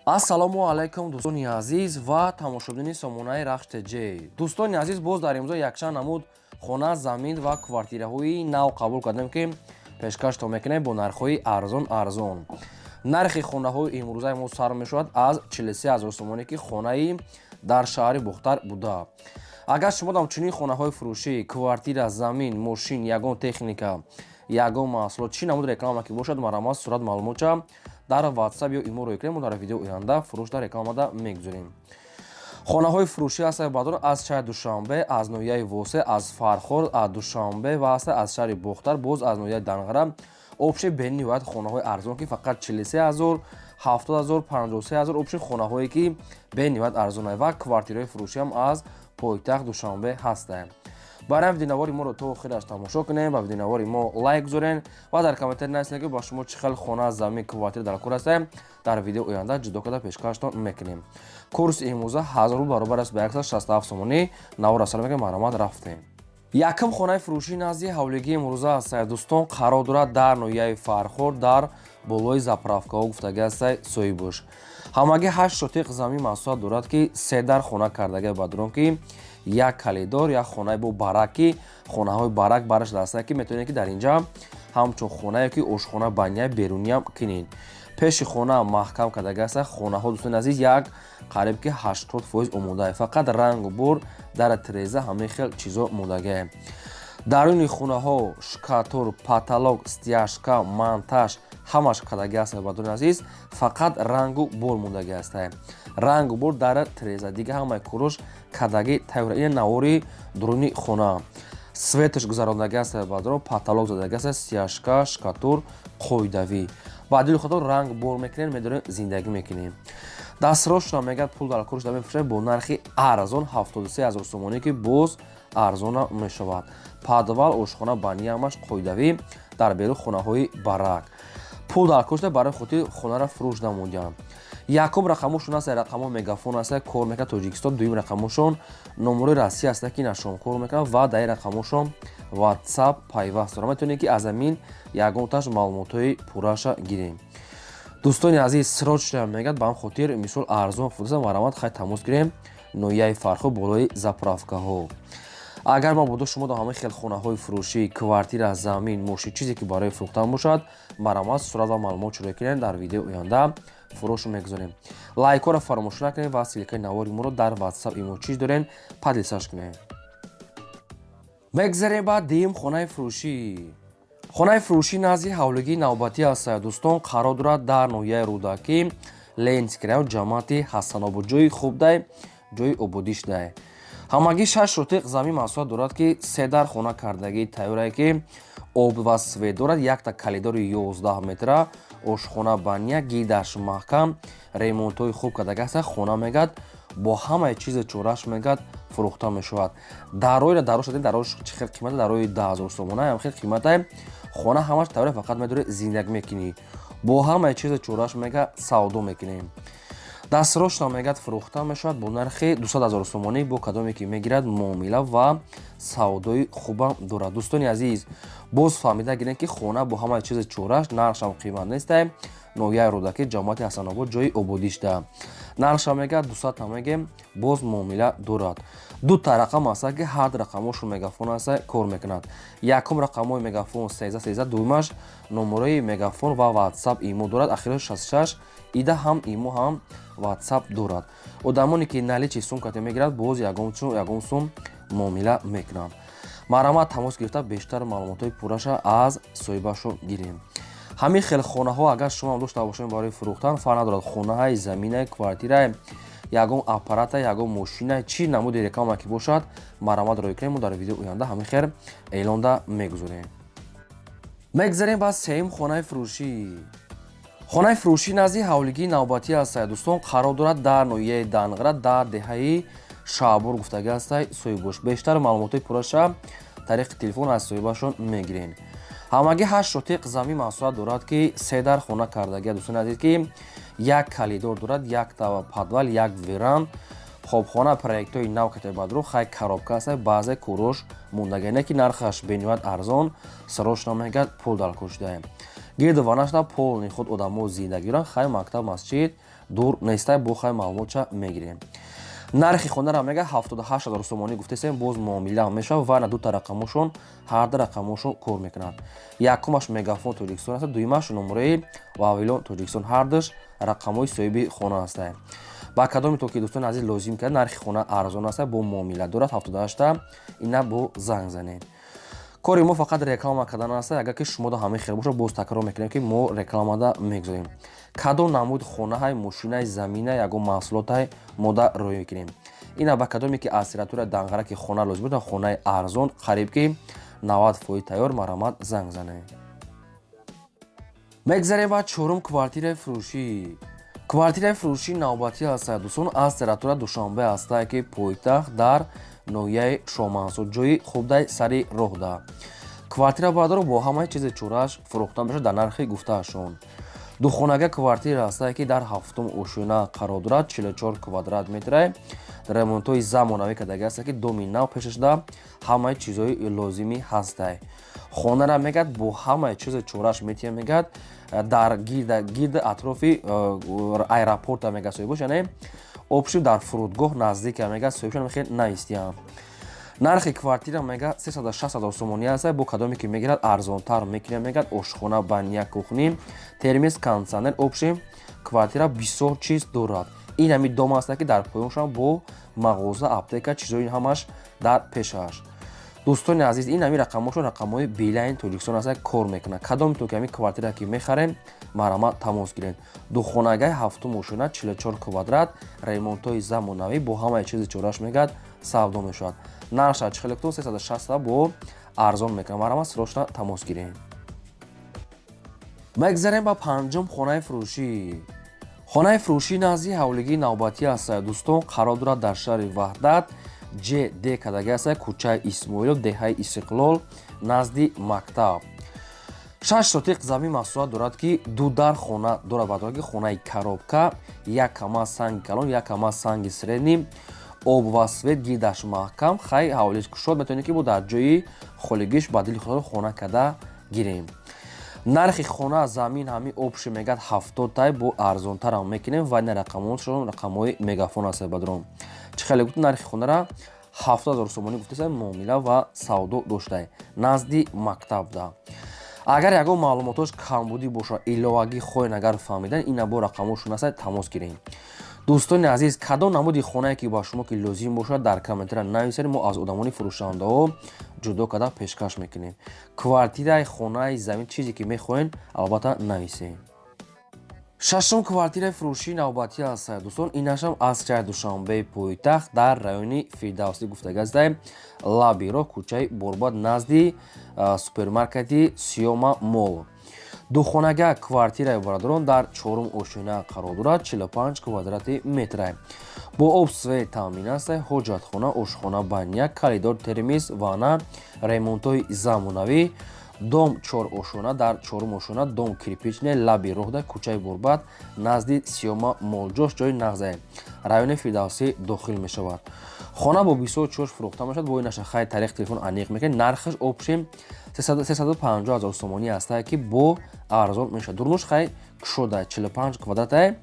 Ассалому алайкум, дӯстони азиз ва тамошобини сомонаи Рахш ТЖ. Дӯстони азиз, боз дар имрӯза якчанд намуд хона, замин ва квартираҳои нав қабул кардем, ки пешкаштон мекунем бо нархҳои арзон арзон. Нархи хонаҳои имрӯзаи мо сар мешавад аз 43 ҳазор сомонӣ, ки хонаи дар шаҳри Бохтар буда. Агар шумо дам чунин хонаҳои фурӯшӣ, квартира, замин, мошин, ягон техника, ягон маҳсулот, чӣ намуд реклама ки бошад, марҳамат, сурат, маълумотча дар WhatsApp ё имо рӯй кунем, мо дар видео оянда фурӯш дар рекламада мегузорем. Хонаҳои фурӯшӣ ҳастанд баъдон аз шаҳри Душанбе, аз ноҳияи Восе, аз Фархор, аз Душанбе ва ҳастанд аз шаҳри Бохтар, боз аз ноҳияи Данғара. Вообще бениҳоят хонаҳои арзон, ки фақат 43 ҳазор, 70 ҳазор, 53 ҳазор. Вообще хонаҳое ки бениҳоят арзонанд ва квартираҳои фурӯшиам аз пойтахт Душанбе ҳастанд. Барои видеонавори моро то охираш тамошо кунем ва видеонавори мо лайк гузорен ва дар комментарий нависед, ки ба шумо чӣ хел хона, замин, квартира дар кор ҳастем. Дар видео оянда ҷудо карда пешкаштон мекунем. Курси имрӯза 1000 рубл баробар аст ба 167 сомонӣ. Навора сар мекунем, марҳамат, рафтем. Якум хонаи фурӯшии назди ҳавлигии имрӯза аст, дӯстон, қарор дорад дар ноҳияи Фархор, дар болои заправкаҳо гуфтагӣ ҳастай соҳибош. Ҳамагӣ 8 сотиқ замин масоҳат дорад, ки се дар хона кардагӣ бадрон, ки як калидор, як хонаи бо бараки, хонаҳои барак бараш даста, ки метавонед, ки дар инҷа ҳамчун хонае ки ошхона, баня беруниам кунед. Пеши хона маҳкам кардагӣ аста. Хонаҳо, дӯстони азиз, як қариб ки 80% омодае, фақат рангу бур, дара, тиреза, ҳамаи хел чизо мондагие. Даруни хонаҳо штукатур, потолок, стяжка, монтаж ҳамаш кардагӣ аст, бадони азиз, фақат рангу бур мондагӣ аст, рангу бур, дара, тиреза, дига ҳамаи корош кардагӣ тайёра. Ин навори дуруни хона, светаш гузарондагӣ аст, бадро потолок задагӣ аст, стяжка, штукатур қоидавӣ. Ба дили худтон ранг бор мекунем, медорем, зиндагӣ мекунем. Дастрошона мегӯяд, пул дар кор шуда мефурӯшад бо нархи арзон 73 ҳазор сомонӣ, ки боз арзона мешавад. Подвал, ошхона, баня ҳамаш қоидавӣ, дар берун хонаҳои барак. Пул дар кор шуда, барои хотири хонаро фурӯш намудиям. Якум рақамошон аст, рақамо Мегафон аст, кор мекунад Тоҷикистон. Дуюм рақамошон номерои Россия аст, ки нашон кор мекунад ва дар ин рақамошон WhatsApp пайваст дорад. Метавонед, ки аз амин ягонташ маълумотҳои пурраша гирем. Дӯстони азиз, срочно мегӯяд, ба ҳам хотир мисол арзон фурӯза, марҳамат, хай тамос гирем. Ноҳияи Фархор, болои заправкаҳо. Агар мабодо шумо дар ҳамаи хел хонаҳои фурӯшӣ, квартира, замин, мошин, чизе ки барои фурӯхтан бошад, марҳамат, сурат ва маълумот шуроӣ кунед, дар видеои оянда фурӯш мегузорем. Лайкҳоро фаромӯш накунед ва ссылкаи навори моро дар WhatsApp, имо чиз дорем, поделиться кунед. Мегзарем ба дуюм хонаи фурӯшӣ. Хонаи фурӯшӣ назди ҳавлигии навбатӣ аст, дӯстон, қарор дорад дар ноҳияи Рӯдакӣ, Ленинский район, ҷамоати Ҳасанобод. Ҷои хубдай, ҷои ободишдай. Ҳамагӣ 6 сотиқ замин масоҳат дорад, ки се дар хона кардагии тайёрае, ки об ва свет дорад, якта калидори 11 метра, ошхона, баня, гидаш маҳкам, ремонтҳои хуб кардагӣ аст. Хона мегӯяд, бо ҳамаи чизи чораш мегӯяд, фурӯхта мешавад. Дароира даро шуда, дарош чӣ хел қимата? Дарои 10 000 сомона ҳам хел қимата. Хона ҳамаш тайёра, фақат медори, зиндагӣ мекунӣ. Бо ҳамаи чизи чораш мега савдо мекунем. Дастрошна мегӯяд, фурӯхта мешавад бо нархи 200 ҳазор сомонӣ. Бо кадоме ки мегирад, муомила ва савдои хубам дорад. Дӯстони азиз, боз фаҳмида гирем, ки хона бо ҳамаи чизи чораш, нархшам қимат нестай. Ноҳияи Рӯдакӣ, ҷамоати Ҳасанобод, ҷои ободишда. Нархшам мегӯяд 200 мегем, боз муомила дорад. Дута рақам аста, ки ҳар рақамошон Мегафон аста, кор мекунад. Якум рақамҳои Мегафон 13 13, дуюмаш номерои Мегафон ва WhatsApp, имо дорад, ахирош 66. Ида ҳам имо, ҳам WhatsApp дорад. Одамоне ки наличный сумкате мегирад, боз ягон сум муомила мекунанд. Марҳамат, тамос гирифта, бештар маълумотҳои пурраша аз соҳибашон гирем. Ҳамин хел хонаҳо агар шумо дошта бошед барои фурӯхтан, фарқ надорад, хонаҳаи, заминае, квартирае, ягон аппарата, ягон мошина, чӣ намуди реклама ки бошад, марҳамат, рӯй кунем, мо дар видеои оянда ҳамин хел эълонда мегузорем. Мегзарем ба сеюм хонаи фурӯшӣ. Хонаи фурӯшӣ назди ҳавлигии навбатӣ аст, дӯстон, қарор дорад дар ноҳияи Данғара, дар деҳаи Шаҳбур гуфтагӣ ҳастай соҳибош. Бештар маълумотҳои пурраша тариқи телефон аз соҳибашон мегирем. Ҳамагӣ 8 сотиқ замин масоҳат дорад, ки се дар хона кардагия, дӯстони азиз, ки як калидор дорад, якта подвал, як веранда. Хобхона проектҳои нав катебадро, хай, коробка аст, баъзе курош мондагия, не ки нархаш бениҳоят арзон. Срочно мегӯяд, пул дар кор шудаем. Гирду ванашда полный худ одамо зиндагӣ доранд, хай, мактаб, масҷид Дур нестай, бо хай маълумотша мегирем. Нархи хонаро мега 78 ҳазор сомонӣ гуфтесем, боз муомила мешавад. Ва на дута рақамошон, ҳарду рақамошон кор мекунад. Якумаш Мегафон Тоҷикистон аст, дуюмаш номураи Вавилон Тоҷикистон. Ҳардуш рақамҳои соҳиби хона ҳастанд. Ба кадоме то ки, дӯстони азиз, лозим кард, нархи хона арзон аст, бо муомила дорад, 78-та ина бо занг занед. Кори мо фақат реклама кардан аст. Агар ки шумо да ҳамин хел бошад, боз такрор мекунем, ки мо рекламада мегузорем. Кадом намуд хонаҳай, мошинай, замина, ягон маҳсулотай мода рӯй мекунем. Ина ба кадоме ки аз территория Данғара ки хона лозим бошад, хонаи арзон, қариб ки 90% тайёр, марҳамат, занг занед. Мегзарем ба чорум квартираи фурӯшӣ. Квартираи фурӯшии навбатӣ ҳастад, дӯстон, аз территория Душанбе ҳастае, ки пойтахт, дар ноҳияи Шомансур, ҷои хубдай, сари роҳда. Квартира, бардоро, бо ҳамаи чизи чорааш фурӯхта мешавад дар нархи гуфтаашон. Духонага квартира ҳастае, ки дар ҳафтум ошёна қарор дорад, 44 квадрат метрае, ремонтҳои замонавӣ кардаги ҳаста, ки доми нав пешашуда, ҳамаи чизҳои лозимӣ ҳастай. Хонара мегӯяд, бо ҳамаи чизи чорааш метиҳам, мегӯяд, дар гирди атрофи аэропорта, мегӯяд, соҳибош, яъне общем дар фурудгоҳ наздика, мегӯяд, соҳибшон хел наистиям. Нархи квартира, мега, 360 ҳазор сомонӣ аст. Бо кадоме ки мегирад, арзонтар мекунем, мегӯяд. Ошхона, баня, кухня, термоз, кондитсионер, общем квартира бисёр чиз дорад. Ин ҳами дом аст, ки дар поёншам бо мағоза, аптека, чизои ҳамаш дар пешаш. Дӯстони азиз, ин ҳами рақамҳошон рақамҳои Билайн Тоҷикистон аст, кор мекунад. Кадоме то ки ҳами квартира ки мехарем, марҳамат, тамос гиред. Духонагаи ҳафтум ошёна, 44 квадрат, ремонтҳои замонавӣ, бо ҳамаи чизи чорааш, мегӯяд, савдо мешавад. Нархша чӣ хеле 360 бо арзон мекунад. Марҳамат, срочно тамос гиред. Мегзарем ба панҷум хонаи фурӯшӣ. Хонаи фурӯшӣ назди ҳавлигии навбатӣ аст, дӯстон, қарор дорад дар шаҳри Ваҳдат, ҷ д кадаги аст, кӯчаи Исмоилов, деҳаи Истиқлол, назди мактаб. 6 сотиқ замин масоҳат дорад, ки ду дар хона дорад ва дорад, ки хонаи коробка, як кама санги калон, як кама санги средний, об ва свет, гирдаш маҳкам. Хай, ҳавлиш кушод, метавонед, ки бо дар ҷои холигиш ба дили худо хона карда гирем. Нархи хона, замин, ҳами общий, мегӯяд, 70 тай, бо арзонтарам мекунем. Ва ина рақамҳошон рақамҳои Мегафон аст. Бадром чӣ хеле гуфт, нархи хонара 70 000 сомонӣ гуфтеса, муомила ва савдо доштай, назди мактабда. Агар ягон маълумотош камбудӣ бошад, иловагӣ хоҳен, агар фаҳмидан, ина бо рақамҳошон аст, тамос гирем. Дӯстони азиз, кадом намуди хонае ки ба шумо ки лозим бошад, дар комментария нависед, мо аз одамони фурӯшандаҳо ҷудо карда пешкаш мекунем. Квартираи, хонаи, замин, чизе ки мехоҳед, албатта, нависед. Шашум квартираи фурӯшии навбатӣ аст, дӯстон. Инашам аз шаҳри Душанбеи пойтахт, дар райони Фирдавсӣ гуфтагастае, лаби роҳ, кӯчаи Борбад, назди супермаркети Сиёма Мол. Духонага квартираи, бародарон, дар чорум ошёна қарор дорад, 45 квадрати метра, бо об, свет таъмин аст, ҳоҷатхона, ошхона, баня, коридор, термоз, ванна, ремонтҳои замонавӣ. Дом чор ошёна, дар чорум ошёна, дом кирпичный, лаби роҳда, кӯчаи Борбад, назди Сиёма Молҷош, ҷои нағзае, райони Фирдавсӣ дохил мешавад. Хона бо бисёр чош фурӯхта мешавад. Бо инаша хай тариқи телефон аниқ мекунед. Нархаш общем 350 ҳазор сомонӣ ҳастае, ки бо арзон мешавад. Дурнуш хай кушода, 45 квадратае.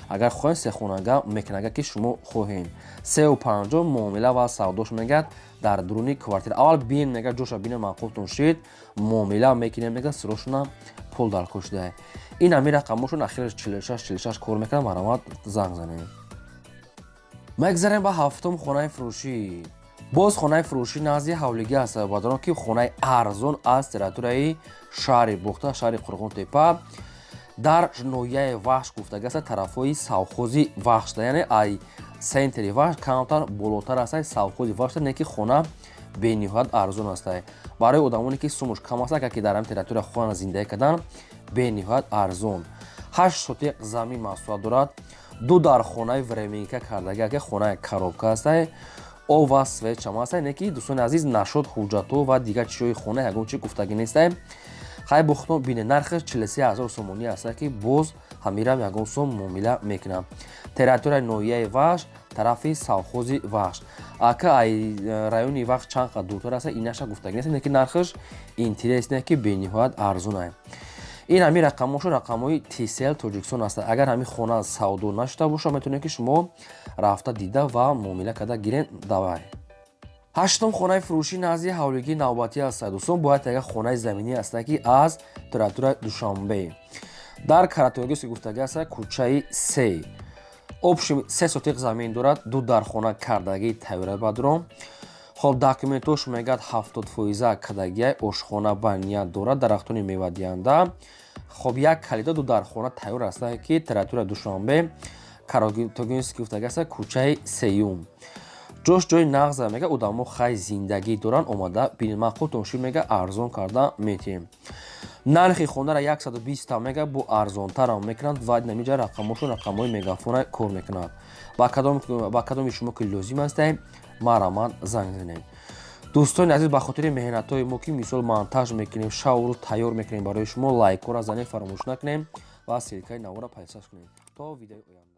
Агар хоҳед, сехонага мекунад. Агар ки шумо хоҳед, 3,50 муомила ва савдош, мегӯяд, дар дуруни квартира. Аввал бин, мега, ҷоша бина, маъқултон шид, муомила мекунем, мега, срочно пул дар кор шудае. Ин ҳами рақамошон ахираш 46 46 кор мекунад. Марҳамат, занг занед. Мегзарем ба ҳафтум хонаи фурӯшӣ. Боз хонаи фурӯшӣ назди ҳавлигӣ аст, бадарон, ки хонаи арзон аз территорияи шаҳри Бохта, шаҳри Қурғонтепа, дар ноҳияи Вахш гуфтага аст, тарафҳои совхози Вахшда, яъне ай центри Вахш камтар болотар аст, совхози Вахшда. Не ки хона бениҳоят арзон аст барои одамоне ки сумуш кам аст, агар ки дар ҳамин территория хоҳанд зиндагӣ кардан, бениҳоят арзон. 8 сотиқ замин масоҳат дорад, ду дар хонаи временка кардага, ки хонаи коробка аст, об ва свет чам аст. Не ки, дӯстони азиз, нашод ҳуҷҷатҳо ва дигар чизҳои хона ягон чи гуфтагӣ нестае. Хай, бо худтон бинед. Нархаш 43 ҳазор сомонӣ аст, ки боз ҳамирам ягон сом муомила мекунам. Территорияи ноҳияи Вахш, тарафи совхози Вахш, ака ай райони Вахш чанд қад дуртар аст, инаша гуфтагӣ нест. Не ки нархаш интересне, ки бениҳоят арзонае. Ин ҳамин рақамошо рақамҳои Тисел Тоҷикистон аст. Агар ҳамин хона савдо нашуда боша, метавонед, ки шумо рафта, дида ва муомила карда гирен. Давай, ҳаштум хонаи фурӯшӣ назди ҳавлигии навбатӣ аст. Дӯстон, бояд як хонаи заминӣ аст, ки аз территорияи Душанбе, дар Каратогиси гуфтагӣ аст, кӯчаи се. Общем, 3 сотих замин дорад, ду дархона кардагии тайёра бадром. Хоб, документош мегӯяд, 70 фоиза кардагиай, ошхона ба ният дорад, дарахтони мевадиҳанда. Хоб, як калида, ду дархона тайёр аст, ки территорияи Душанбе, Каратогински гуфтагӣ аст, кӯчаи сеюм. Ҷош ҷои нағза, мега, одамо хай зиндагӣ доранд, омада бинед, маъқултон шуд, мега, арзон карда метиҳем. Нархи хонара 120, мега, бо арзонтарам мекунанд. Ва намиҷа рақамошон рақамҳои мегафона кор мекунад. Ба кадоми шумо ки лозим астаем, марҳамат, занг занед. Дӯстони азиз, ба хотири меҳнатҳои мо, ки мисол монтаж мекунем, шаву рӯз тайёр мекунем барои шумо, лайкҳоро занед, фаромӯш накунем ва ссылкаи навора пайсаш кунем. То видеои оянда.